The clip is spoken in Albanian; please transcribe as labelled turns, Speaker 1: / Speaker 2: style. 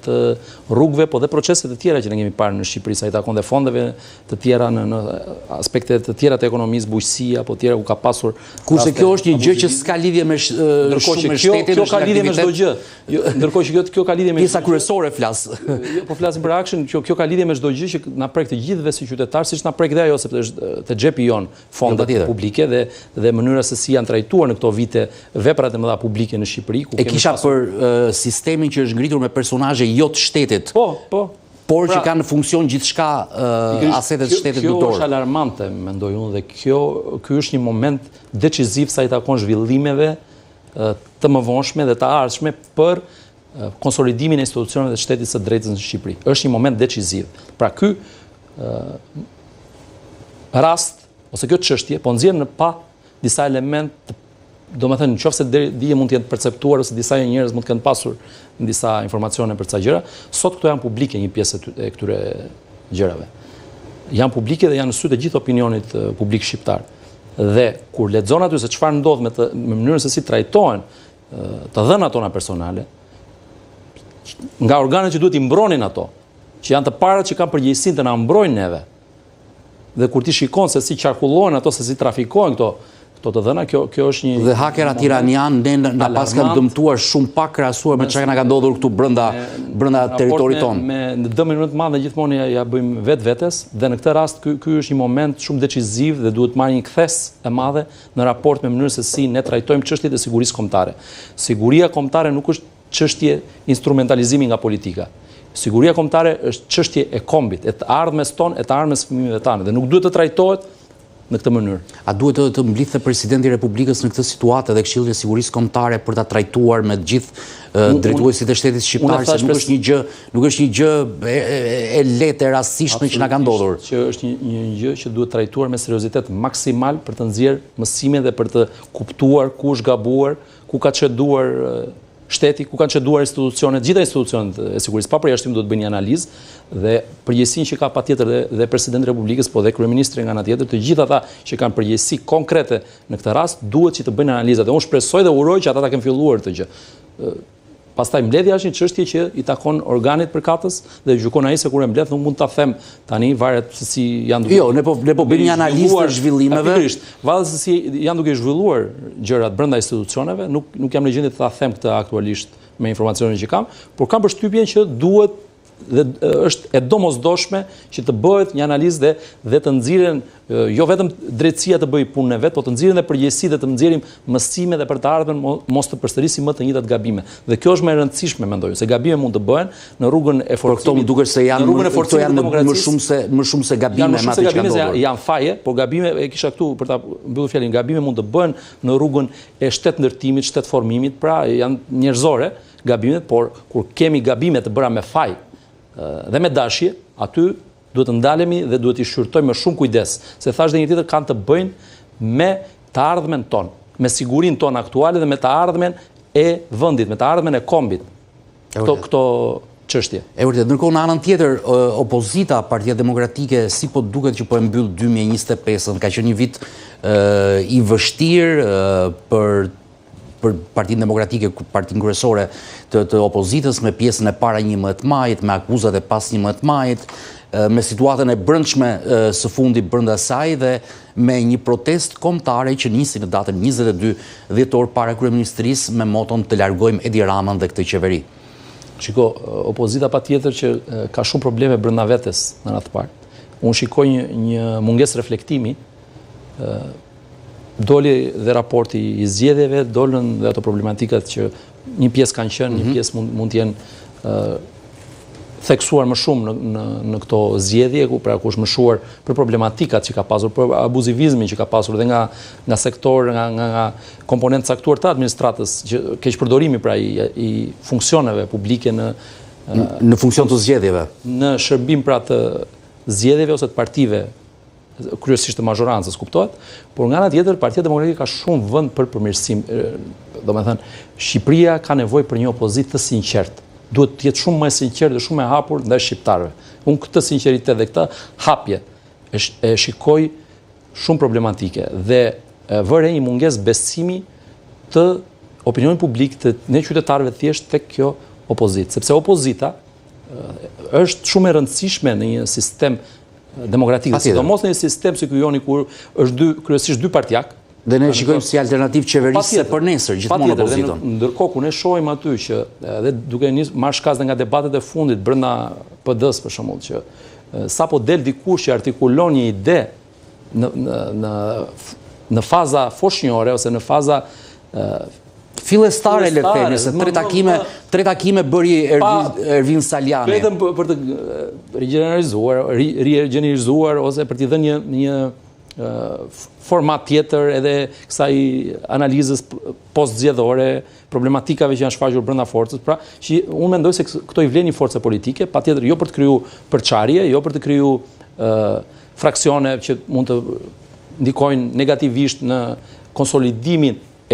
Speaker 1: të rrugëve, po dhe procese të tjera që ne kemi parë në Shqipëri sa i takon dhe fondeve të tjera në në aspekte të tjera të ekonomisë, bujqësi apo të tjera ku ka pasur
Speaker 2: Kurse kjo është një gjë që s'ka lidhje me shumë me
Speaker 1: shtetin, kjo ka lidhje me çdo gjë. Jo, ndërkohë që kjo kjo ka lidhje
Speaker 2: me pjesa kryesore flas.
Speaker 1: Jo, po flasim për AKSHI-n, kjo kjo ka lidhje me çdo gjë që na prek të gjithëve si qytetarë, siç na prek dhe ajo sepse është te xhepi jonë fondet jo, publike dhe dhe mënyra se si janë trajtuar në këto vite veprat e mëdha publike në Shqipëri,
Speaker 2: ku kemi E kisha pasur... për uh, sistemin që është ngritur me personazhe jo të shtetit.
Speaker 1: Po, po.
Speaker 2: Por pra, që kanë në funksion gjithçka uh, asetet e shtetit në
Speaker 1: dorë. Kjo është alarmante, mendoj unë, dhe kjo ky është një moment deciziv sa i takon zhvillimeve të mëvonshme dhe të ardhshme për konsolidimin e institucioneve të shtetit së drejtës në Shqipëri. Është një moment deciziv. Pra ky rast ose kjo çështje po nxjerr në pah disa elementë domethënë në qoftë se deri dje mund të jenë perceptuar ose disa njerëz mund të kenë pasur disa informacione për ca gjëra, sot këto janë publike një pjesë e këtyre gjërave. Janë publike dhe janë në sy të gjithë opinionit publik shqiptar. Dhe kur lexon aty se çfarë ndodh me të me mënyrën se si trajtohen të dhënat tona personale nga organet që duhet t'i mbronin ato, që janë të parat që kanë përgjegjësinë të na mbrojnë neve. Dhe kur ti shikon se si qarkullohen ato, se si trafikohen këto këto të dhëna, kjo kjo është
Speaker 2: një Dhe hakerat iranianë ne na paskan dëmtuar shumë pak krahasuar me çka na ka ndodhur këtu brenda brenda territorit
Speaker 1: tonë. Me, me dëmin më të madh ne gjithmonë ia, ia bëjmë vetvetes dhe në këtë rast ky ky është një moment shumë deciziv dhe duhet të marrë një kthesë e madhe në raport me mënyrën se si ne trajtojmë çështjet e sigurisë kombëtare. Siguria kombëtare nuk është çështje instrumentalizimi nga politika. Siguria kombëtare është çështje e kombit, e të ardhmes tonë, e të ardhmes fëmijëve tanë dhe nuk duhet të trajtohet në këtë mënyrë.
Speaker 2: A duhet të, të mblidhte presidenti i Republikës në këtë situatë edhe Këshillin e Sigurisë Kombëtare për ta trajtuar me të gjithë drejtuesit e shtetit shqiptar se nuk është një gjë, nuk është një gjë e, e, e lehtë e rastësishme që na ka ndodhur.
Speaker 1: Që është një, një gjë që duhet trajtuar me seriozitet maksimal për të nxjerrë mësime dhe për të kuptuar ku është gabuar, ku ka çeduar shteti, ku kanë çeduar institucionet, gjitha institucionet e sigurisë, pa përjashtim duhet të bëjnë një analizë dhe përgjegjësinë që ka patjetër dhe, dhe presidenti i Republikës, po dhe kryeministri nga ana tjetër, të gjithë ata që kanë përgjegjësi konkrete në këtë rast, duhet që të bëjnë analizat. Dhe unë shpresoj dhe uroj që ata ta kenë filluar këtë gjë. Pastaj mbledhja është një çështje që i takon organit përkatës dhe gjykon ai se kur e mbledh, nuk mund ta them tani varet se si
Speaker 2: janë duke Jo, ne po ne po bëjmë një analizë të zhvillimeve.
Speaker 1: Pikërisht, varet se si janë duke zhvilluar gjërat brenda institucioneve, nuk nuk jam në gjendje të ta them këtë aktualisht me informacionin që kam, por kam përshtypjen që duhet dhe është e domosdoshme që të bëhet një analizë dhe dhe të nxirren jo vetëm drejtësia të bëjë punën e vet, po të nxirren dhe përgjegjësitë dhe të nxjerrim mësime dhe për të ardhmen mos të përsërisim më të njëjtat gabime. Dhe kjo është më e rëndësishme mendoj, se gabime mund të bëhen në rrugën e
Speaker 2: forcimit. Por këto më duket se janë në rrugën e forcimit të demokracisë. Më shumë se më shumë se gabime,
Speaker 1: janë më shumë se gabime, janë, janë faje, por gabime e kisha këtu për ta mbyllur fjalën, gabime mund të bëhen në rrugën e shtetndërtimit, shtetformimit, pra janë njerëzore gabimet, por kur kemi gabime të bëra me faj dhe me dashje, aty duhet të ndalemi dhe duhet t'i shqyrtojmë me shumë kujdes, se thashë dhe një tjetër kanë të bëjnë me të ardhmen tonë, me sigurinë tonë aktuale dhe me të ardhmen e vendit, me të ardhmen e kombit. Këto këto
Speaker 2: çështje. E vërtetë. Ndërkohë në anën tjetër, opozita, Partia Demokratike, si po duket që po e mbyll 2025-ën, ka qenë një vit i vështirë për për Partinë Demokratike, partinë kryesore të, të opozitës, me pjesën e para 11 majit, me akuzat e pas 11 majit, me situatën e brendshme së fundi brenda saj dhe me një protestë kombëtare që nisi në datën 22 dhjetor para kryeministrisë me moton të largojmë Edi Ramën dhe këtë qeveri.
Speaker 1: Shiko, opozita patjetër që ka shumë probleme brenda vetes në radhë të parë. Unë shikoj një, një mungesë reflektimi Doli dhe raporti i zgjedhjeve, dolën dhe ato problematikat që një pjesë kanë qenë, një mhm. pjesë mund, mund të jenë theksuar më shumë në, në, në këto zgjedhje, ku pra ku është mëshuar për problematikat që ka pasur, për abuzivizmin që ka pasur dhe nga, nga sektorë, nga, nga, nga komponentë të caktuar të administratës, që keqpërdorimi pra i, i funksioneve publike në
Speaker 2: në funksion të zgjedhjeve.
Speaker 1: Në shërbim pra të zgjedhjeve ose të partive kryesisht të mazhorancës, kuptohet, por nga ana tjetër Partia Demokratike ka shumë vend për përmirësim. Domethënë, Shqipëria ka nevojë për një opozitë të sinqertë. Duhet të jetë shumë më e sinqertë dhe shumë e hapur ndaj shqiptarëve. Unë këtë sinqeritet dhe këtë hapje e, e shikoj shumë problematike dhe vë re një mungesë besimi të opinionit publik të ne qytetarëve thjesht tek kjo opozitë, sepse opozita. Është shumë e rëndësishme në një sistem demokratik, sidomos në një sistem si ky joni kur është dy kryesisht dypartiak.
Speaker 2: Dhe ne shikojmë si alternativë qeverisëse për nesër, gjithmonë
Speaker 1: opozitën. Ndërkohë kur ne shohim aty që edhe duke nis marrë shkas dhe nga debatet e fundit brenda PD-s për shembull që sapo del dikush që artikulon një ide në në në në faza foshnjore ose në faza
Speaker 2: fillestare le të themi se tre takime tre takime bëri Ervin, Ervin Salianji.
Speaker 1: Vetëm për të rigjenerizuar, rigjenerizuar ose për t'i dhënë një një format tjetër edhe kësaj analizës postzgjedhore, problematikave që janë shfaqur brenda forcës, pra që unë mendoj se këto i vlen një force politike, patjetër jo për të kriju përçarje, jo për të kriju fraksione që mund të ndikojnë negativisht në konsolidimin